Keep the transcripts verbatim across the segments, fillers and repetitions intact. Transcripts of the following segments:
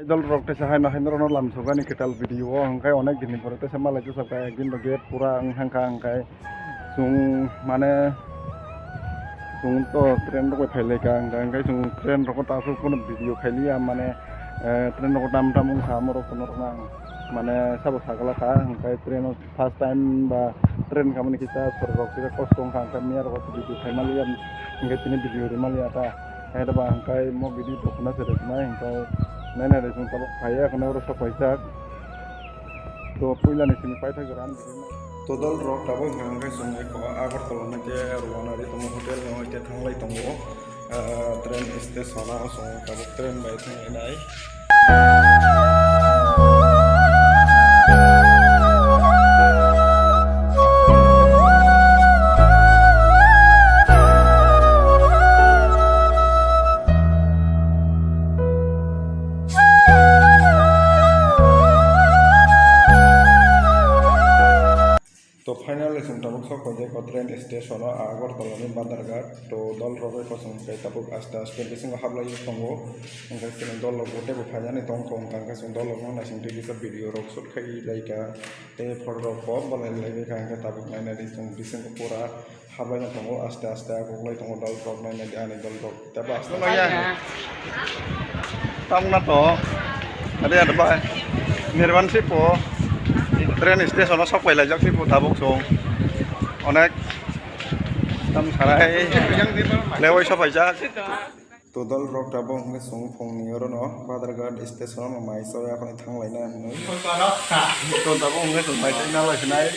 Idol rok teisa haino haino rono lam sogani kwtal video o hwnkhe onek din ni pore teisa malai teisa ka ekdin bo gate pura wng thangkha hwnkhe chwng mane chwng to train rok bai phailaika hwnkhe chwng train rok ta aswk phano video khailiya mane train rok tam tam wngkha omo rok phano rwkna ang mane sabo sagala kha hwnkhe train o first time ba train khamani kisa sorok kisa kosto wngkha hwnkhe miya rok video khaimaliya hwnkhe tini video rimaliya ta. Hai da ba hwnkhe mo video rok phano se rwknai hwnkhe naina rwknai tabuk phaiya kheno oro sok paijak. To puila ni simi paithak jora ang video nai. To dol rok tabuk hwnkhe chwng eko Agartala ni te rwna ri tongmo hotel ni hoi te thanglai tongo. Ah, train station o chwng tabuk train bai thanglai nai. To finally chwng tabuk sok paijak o train station o Agartala ni Badharghat. To dol rok bai kosom khe tabuk aste aste bisingo hablai tongo. Hwnkhe chini dol rok bo teibo phainani tongkha hwnkha hwnkhe chwng dol rok no naising twi kisa video rok shoot khai laika tei photo rok bo bolai lai kha hwnkhe tabuk nainani chwng bisingo pura hablai no tongo aste aste agoklai tongo dol rok nainani ani dol rok tei bo aste aste. Tamna to ade ade bai nirban sipo train station o sok pai laijak sipo tabuk chwng onek tam sarai lewai sok paijak. To dol rok tabuk hwnkhe chwng phungni orono Badharghat station o mai chawya khwnwi thanglaina hinwi. To tabuk hwnkhe chwng mai tei nalai sinai.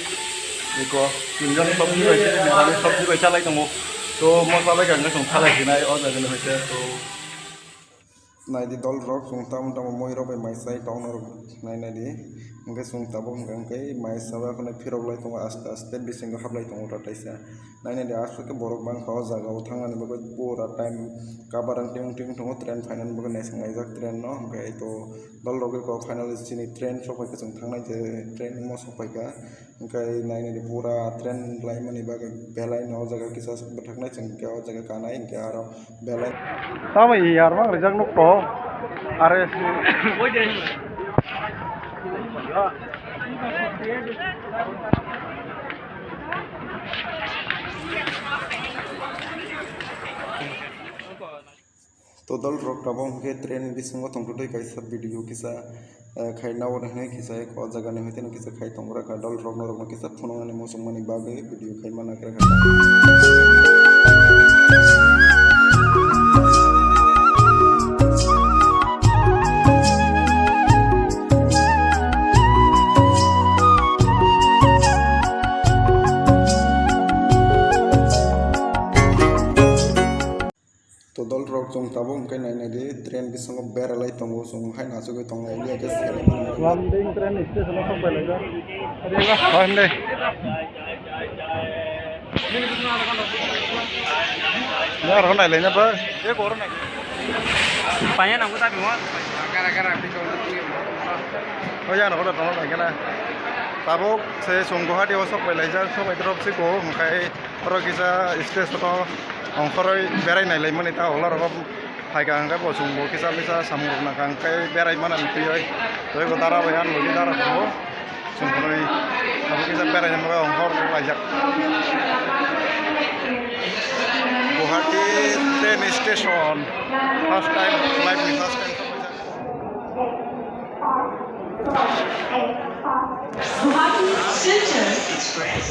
Eko tinjon sabji bai tei nirani sabji bai chalai tongo. To mo chalai kha hwnkhe chwng thalai sinai o jaga ni hwnkhe to. Naidi dol rok chwng tamo tamo moi rok bai mai chai tongna rok nai naidi. Hwnkhe chwng tabuk hwnkhe mai chawya khwnwi phirok lai tongo aste aste bisingo hablai tongo ta taisa. Nainani aswk khe borok bangkha o jaga o thangnani bagwi pura time kabar wng ting ting tongo train phainani bagwi naising laijak train no hwnkhe to dol rogwi kok finally chini train sokphaikha chwng thangnai je train omo sokphaikha hwnkhe nainani pura train laimani bagwi belai no o jaga kisa bwthaknai chwng khe o jaga kanai hwnkhe aro. Belai. Tamo yar mang rijak nuk to. Are. To dol rok tabuk hwnkhe train bisingo tongtwtwi kaisa video kisa. Eh, khai nao hwnwi kisa o jaga ni hwnkhe kisa khai tongra kha dol rok norok no kisa phunuknani muchungmani bagwi video khai mana kha. To dol rok chwng tabuk hwnkhe nai nai di train bisingo beralai tongo chwng haino achugwi tonglai liya khe seleng. Landing train station o sok bai laijak. Hoi de. Ya ro nai lai na ba. Ye ko ro nai. Panya nang ko ta bi mo. Gara gara bi ko. Oh ya no ko ro nai kana. Tabuk se chwng Guwahati o sok bai laijak sok bai drop se ko hwnkhe. Oro kisa stage o ongkhorwi berai nailaimani ta ulo rogo phaikha hwnkhe bo chwngbo kisa misa samung rok nangkha hwnkhe berai manani twiwi tei bo dara bai ani logi dara tongo chwng phunui abo kisa beraina bagwi ongkhor laijak. Guwahati train station first time, life ni first time. Guwahati Silchar Express.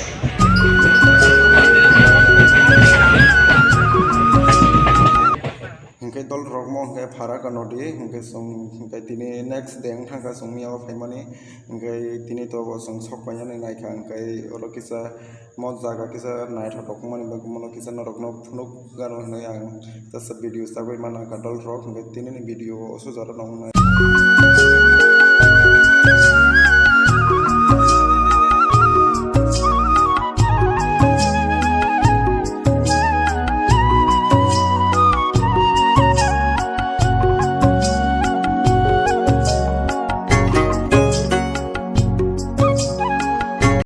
Hwnkhe dol rokmo hwnkhe phara kano di, hwnkhe chwng hwnkhe tini next day wng thangkha chwng miyao phaimani, hwnkhe tini to bo chwng sok painani naikha, hwnkhe oro kisa mo jaga kisa naithotok wngmani bagwi bono kisa norokno phunuk gano hinwi ang jasa video chagwi mana kha dol rok, hwnkhe tinini video o sujaro nong nai.